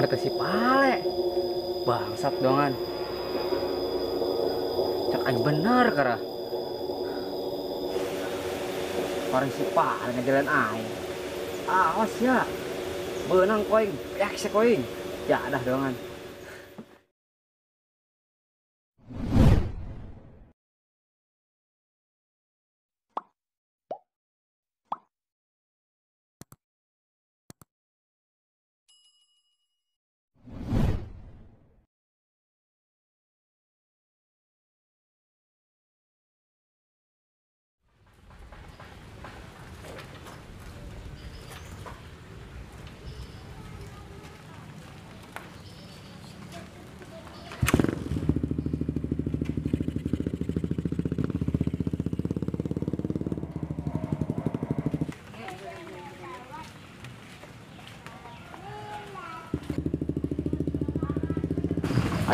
Ada ke si Pale. Bangsat dongan. Cek aing bener kara. Orang si Pale ngejalan aing. Awas ya. Benang koing, yak si koing. Ya dah dongan.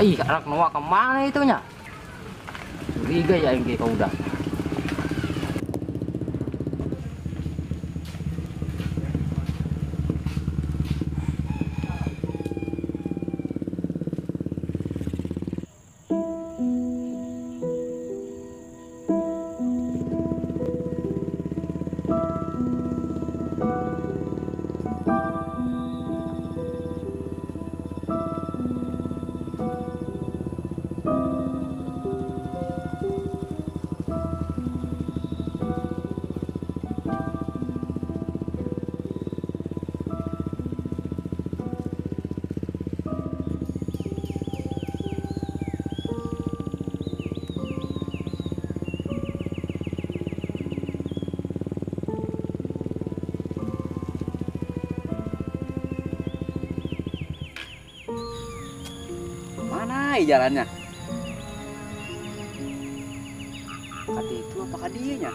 Ih, anak Noah kemana itunya? Curiga ya yang kau udah. Mana jalannya? Kadi itu apa kadinya?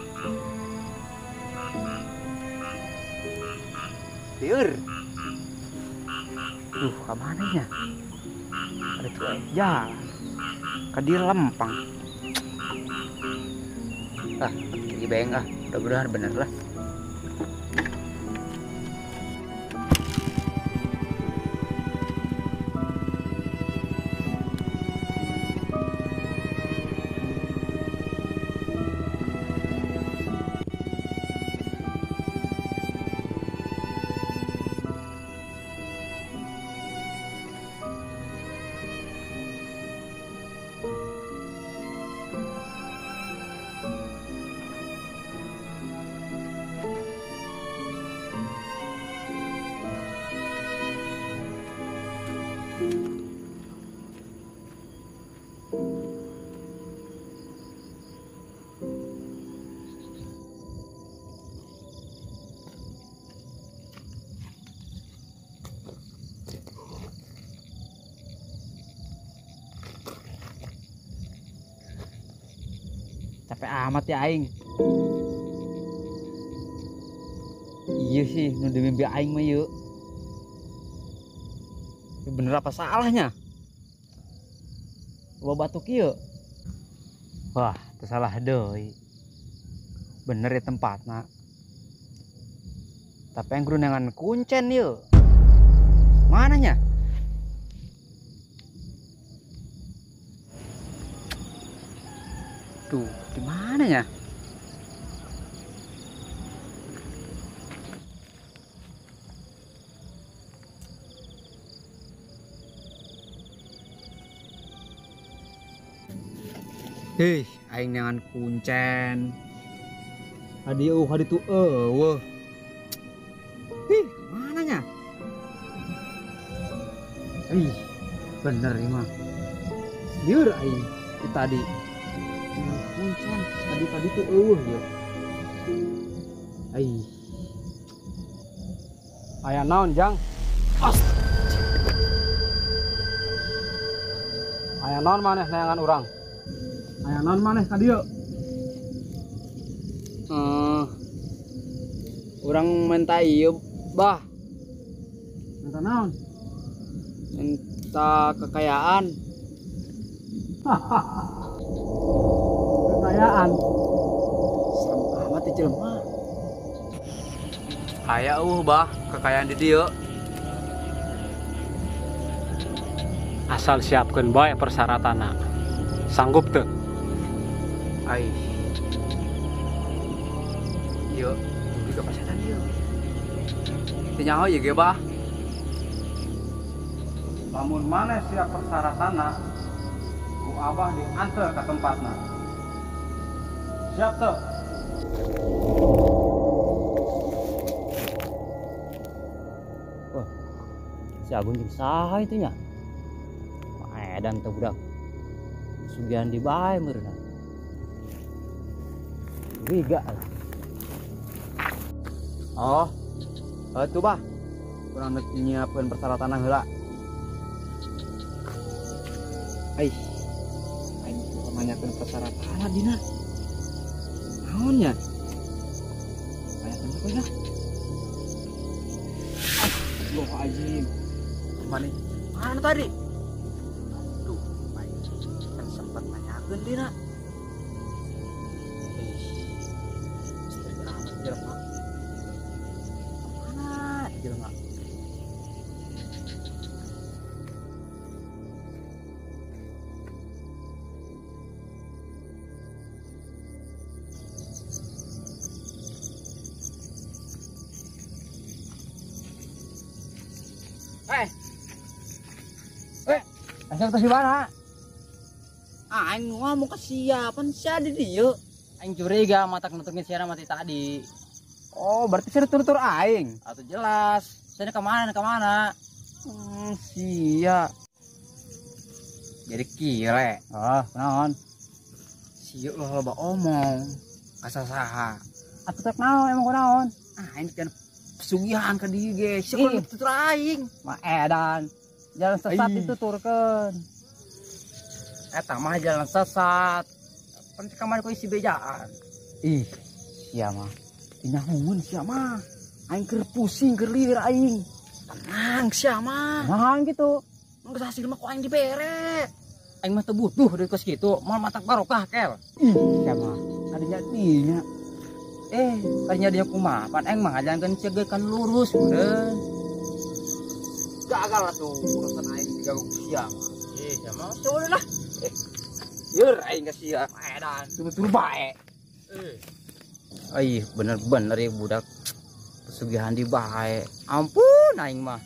Liur. Duh, kemana nya? Ada tuh jalan. Kadi lempang. Ah, kiri beng ah. Mudah-mudahan bener lah. Capek amat ya aing. Iya sih, nu mimpi aing mah yuk. Bener apa salahnya? Bawa batuk ieu. Wah, tersalah deui. Bener ya tempatna. Tapi yang kudu dengan kuncen yuk. Mananya? Tuh, di mana ya? Hei, aing neangan kuncen. Hadi eueuh hadi tuh eueuh. Ih, mananya? Ih, bener ieu mah. Lieur aing tadi. Kuncen tadi tuh eueuh ya. Ai. Aya naon, Jang? Aya naon maneh neangan urang? Aya naon maneh ka dieu? Urang minta ieu, Bah. Minta naon? Minta kekayaan. Kekayaan. Serem amat ya jelema. Aya eueuh, Bah, kekayaan di dieu. Asal siapkeun bae persyaratanna. Sanggup teu? Ai. Ieu juga pasetan ieu. Teu nyaho ieu ge bah. Lamun maneh siap persyaratanna, ku abah diantar ke tempatna. Siap teu? Wah, si Agun jeung saha itu nya? Edan teh budak. Sugihan di bae meureunna. Curiga. Oh. Atuh bah. Kurang nyiapkeun persyaratan heula. Aih. Aing kudu nanyakeun persyaratan dina. Naon nya? Tanyakeun apa nya? Astagfirullahaladzim. Mana? Mana tadi? Aduh, aing kan sempat nanyakeun dina. Ih. Misteri amat jelema. Mana jelema? Asal di mana? Aing ngomong kesiapan sia di dieu. Aing curiga mata nutupin siara mati tadi. Oh, berarti sia tutur aing. Atau jelas. Sia kemana kemana? Sia. Jadi kire. Ah, kunaon? Sia ulah loba omong. Kasasaha. Atuh tek naon emang kunaon? Aing kan pesugihan ka dieu ge. Sia kudu tutur aing. Ma edan. Jalan sesat itu turkeun. Eta mah jalan sesat. Pan kamari ku isi bejaan. Ih, sia mah. Inahun sia mah. Aing keur pusing keur lieur aing. Tenang sia mah. Nahan gitu. Mun geus hasil mah ku aing dibere. Aing mah teu butuh duit kos kitu, moal matak barokah kel. Ih, sia mah. Kadinya dinya. Kadinya dinya kumaha? Pan aing mah ngajalankeun sia kan lurus meureun. Gagal lah tuh urusan aing diganggu ku sia mah. Ih, sia mah udah lah. Lieur aing ka sia. Edan. Tutur bae. Ih, bener-bener ya budak. Pesugihan di bae. Ampun aing mah.